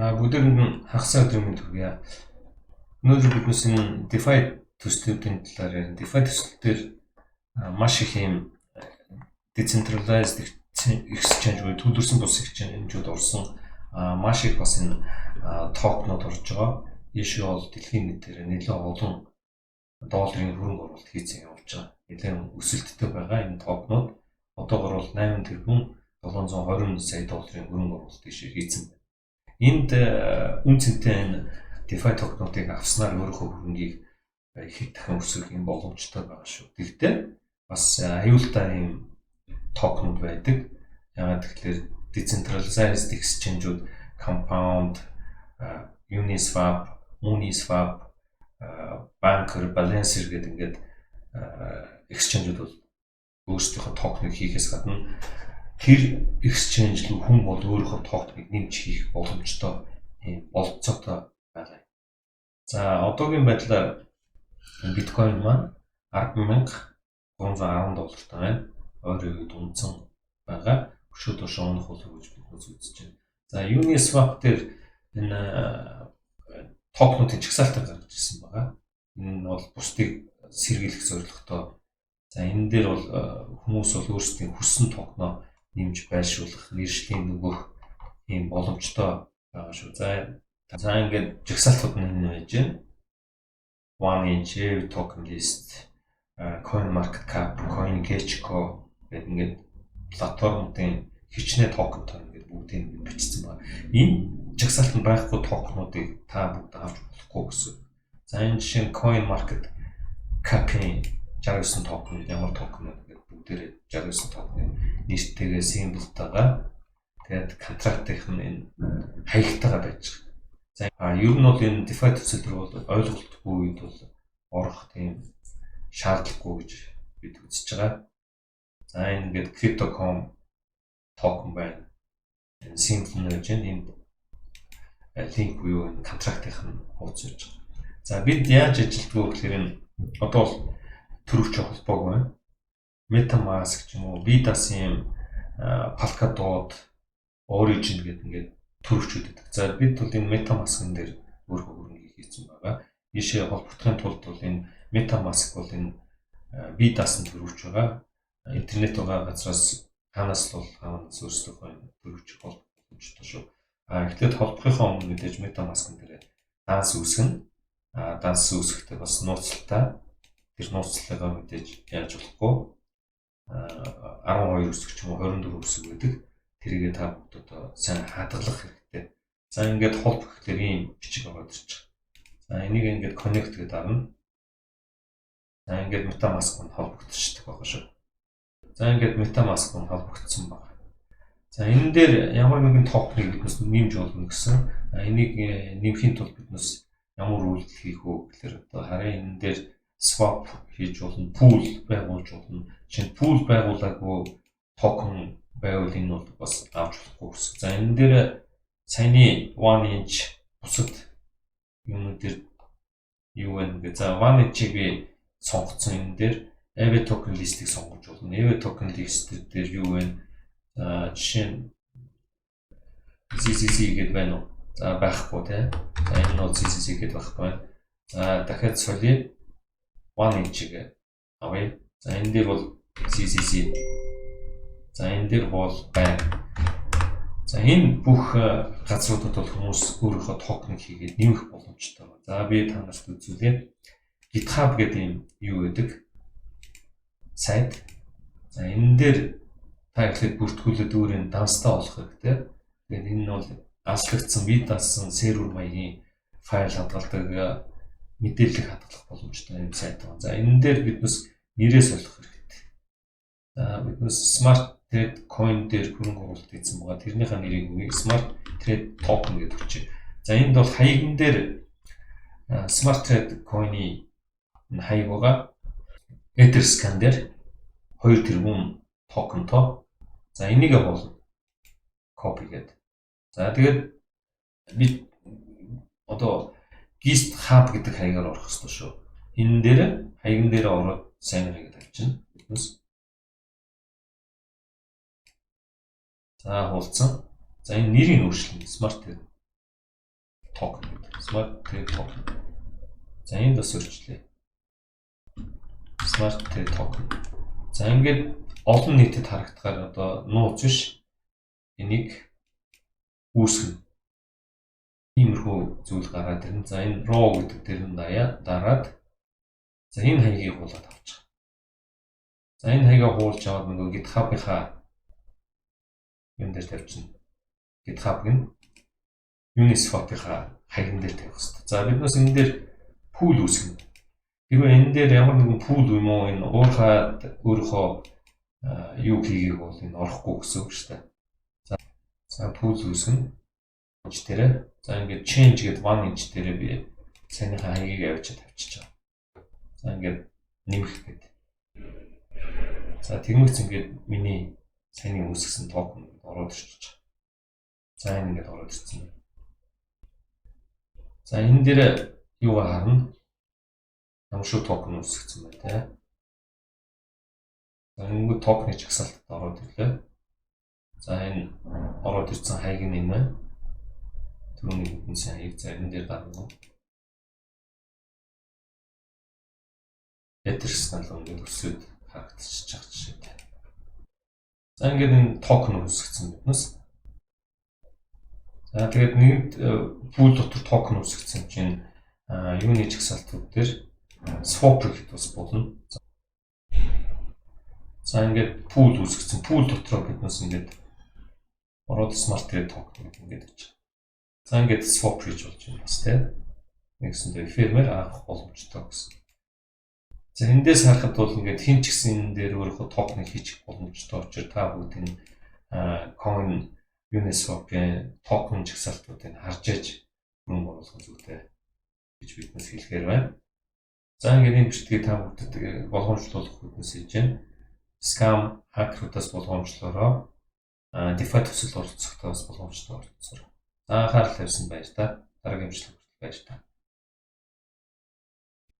Бүгдээрэнд нь хагас өдрийн мэнд хүргье. Өнөөдөр биднээс энэ DeFi төслүүдийн талаар ярина. DeFi төсөл дээр маш их юм decentralized exchange буюу төвлөрсөн бус exchange-үүд орсон. Маш их бас энэ токенууд орж байгаа. Ийшээ бол дэлхийн нийтээр нэлээд олон долларын хөрөнгө оруулалт хийцэн явж байгаа. Нэлээд өсөлттэй байгаа энэ токенууд одоогор бол 8 тэрбум 720 сая долларын хөрөнгө оруулалт ийшээ хийцэн байна. Энд үн цэнтэй энэ DeFi токенуудыг авснаар өөрийнхөө хөрөнгийг их дахин өсгөх юм боломжтой байгаа шүү. Тэгвэл бас аюултай юм токенууд байдаг. Яагаад гэвэл decentralized exchange-ууд Compound, Uniswap, Uniswap, Bancor, Balancer гэдэг ингээд exchange-ууд бол өөрсдийнхөө токеныг хийхээс гадна тэр exchange рүү хүн бол өөрийнхөө токеныг нэмж хийх боломжтой ийм бололцоотой байгаа. За, одоогийн байдлаар биткойн маань 10,310 доллартай байна. Ойрын үед унасан байгаа. Өшөө доош унах болов гэж бид үзэж байна. За, Uniswap дээр энэ токенуудын жагсаалтыг гаргаж ирсэн байгаа. Энэ нь бол бусдыг сэргийлэх зорилготой. За, энэ дээр бол хүмүүс бол өөрсдийн хүссэн токеноо нэмж байршуулах, нэршлийн нөгөөх ийм боломжтой байгаа шүү. За, ингээд жагсаалтууд нь энэ байж байна. One inch, token list, coin market cap, coin gecko гэдэг ингээд платформуудын хичнээн токентой ингээд бүгдийг ингээд бичсэн байна. Энэ жагсаалтанд байхгүй токенуудыг та бүгд авч болохгүй гэсэн. За, энэ жишээ нь coin market cap-ийн 69 токен, ямар токенууд гэдэг бүгдээрээ 69 токены нэртэйгээ, символтойгоо, тэгээд контрактынх нь энэ хаягтайгаа байж байгаа. За, ер нь бол энэ DeFi төсөл төр бол ойлголтгүй үед бол орох тийм шаардлагагүй гэж бид үзэж байгаа. За, энэ ингээд Crypto.com токен байна. Энэ символ нь байж байна. Энд линк буюу энэ контрактынх нь хуудас байж байгаа. За, бид яаж ажилладаг вэ гэхээр энэ одоо бол төрөвч холбоог байна. MetaMask ч юм уу, BitAs-ийн Polkadot, Origin гэдэг ингээд төрөвчүүд байдаг. За, бид бол энэ MetaMask-н дээр өөрөө хөрөнгийг хийсэн байгаа. Ийшээ холбогдохын тулд бол энэ MetaMask бол энэ BitAs-ын төрөвч байгаа. Интернет байгаа газраас хаанаас л бол хаанаас өөрсдийнхөө энэ төрөвч холбох боломжтой шүү. А эхлээд холбохынхоо өмнө мэдээж MetaMask-н дээр данс үүсгэнэ. А данс үүсгэхдээ бас нууцлалтай. Тэр нууцлалгаа мэдээж яаж болохгүй. 12 үсэг ч юм уу, 24 үсэг байдаг. Тэрийгээ та бүгд одоо сайн хадгалах хэрэгтэй. За, ингээд холбох гэхлээр ийм бичиг ороод ирчих. За, энийг ингээд connect гэдэг дарна. За, ингээд MetaMask нь холбогдчихдаг байгаа шүү. За, ингээд MetaMask нь холбогдсон байна. За, энэ дээр ямар нэгэн токеныг биднээс нэмж болно гэсэн. Энийг нэмэхийн тулд биднээс ямар үйлдэл хийх вэ гэхээр одоо харин энэ дээр swap хийж болно, pool байгуулж болно. Жишээ нь, pool байгуулаагүй токен байвал энэ бол бас авч болохгүй гэсэн. За, энэ дээр саяны 1 inch, бусад юмнууд дээр юу вэ гэ. За, 1 inch-ийг би сонгоцсон, энэ дээр Aave token list-ийг сонгож болно. Aave token list дээр юу вэ? За, жишээ нь ZZZ гэдээ байна уу? За, байхгүй тий. За, энэ нь бол ZZZ гэдээ байхгүй байна. За, дахиад солио, 1 inch-ийг авъя. За, энэ дээр бол ZZZ. За, энэ дээр бол байна. За, энэ бүх газруудад бол хүмүүс өөрийнхөө токеныг хийгээд нэмэх боломжтой. За, би та нарт үзүүлье. GitHub гэдэг юм юу гэдэг сайт. За, энэ дээр та эхлээд бүртгүүлээд өөрийн данстай болох хэрэгтэй. Тэгээд энэ нь бол алслагдсан, бие даасан сервер маягийн файл хадгалдаг, мэдээлэл хадгалах боломжтой юм сайт байна. За, энэ дээр бид бас нэрээ солих хэрэгтэй. За, биднээс smart trade coin дээр хөрөнгө оруулалт хийсэн байгаа. Тэрнийхээ нэрийг өгье. Smart trade token гэдэг өгчээ. За, энд бол хаяган дээр smart trade coin-ы хаяг байгаа. Etherscan дээр 2 тэрбум токентой. За, энийг бол copy гэдэг. За, тэгээд би одоо GitHub гэдэг хаягаар орох хэрэгтэй шүү. Энэ дээр хаяган дээр ороод сайн хаяг тавьчихна. Биднес. За, хуулцсан. За, энэ нэрийг өөрчилнө. Smart Token гэдэг. Smart Trade Token. За, энд бас өөрчлөе. Smart Trade Token. За, ингээд олон нийтэд харагдахаар одоо нууц биш, энийг үүсгэнэ. Иймэрхүү зүйл гараад ирнэ. За, энэ raw гэдэг дээр нь дараад, за, энэ хаягийг хуулаад авчих. За, энэ хаягаа хуулж аваад нөгөө GitHub-ынхаа юм дээр тавьчихна. GitHub гэнэ Uniswap-ынхаа хаяган дээр тавих хэрэгтэй. За, биднээс энэ дээр pool үүсгэнэ. Хэрвээ энэ дээр ямар нэгэн pool юм уу, энэ уурхай өөрийнхөө юу хийгийг бол энэ орохгүй гэсэн үг шүү дээ. За, pool үүсгэнэ. Inch дээрээ. За, ингээд change гэдэг 1 inch дээрээ би саяныхаа хаягийг авчиж тавьчих байгаа. За, ингээд нэмэх гэдэг. За, тэгмэгц ингээд миний саяны үүсгэсэн токен ороод ирчихэж байгаа. За, энэ ингээд ороод ирсэн байна. За, энэ дээр юугаа харна? Ямар шүү токен үүсгэсэн байна те. За, ингээд токены жагсаалтад ороод ирлээ. За, энэ ороод ирсэн хаяг нь энэ байна. Түрүүний хэдэн хаяг, за, энэ дээр дарна. Etherscan л ингээд өсөөд харагдчихж байгаа жишээтэй. За, ингээд энэ токен үүсгэсэн биднес. За, тэгээд нэгэнт pool дотор токен үүсгэсэн чинь юуны жагсаалтууд дээр swap хийхэд бас болно. За, ингээд pool үүсгэсэн. Pool дотроо биднес ингээд ороод smart trade token гэдэг ингээд гэж. За, ингээд swap хийж болж байна бас тийм. Нэгсэндээ фермер авах боломжтой гэсэн. За, эндээс харахад бол ингээд хэн ч гэсэн энэ дээр өөрийнхөө токеныг хийчих боломжтой учраас та бүгд энэ coin Uniswap-ийн токен жагсаалтуудыг харж ээж хөрөнгө оруулах зүйтэй гэж биднээс хэлэхээр байна. За, ингээд энэ бичлэгийг та бүгдэд болгоомжлуулах үүднээс хийж байна. Scam хакеруудаас болгоомжлоороо, DeFi төсөл оролцохдоо бас болгоомжтой оролцоорой. За, анхаарал тавьсан баяр та. Дараагийн бичлэг хүртэл баяр та.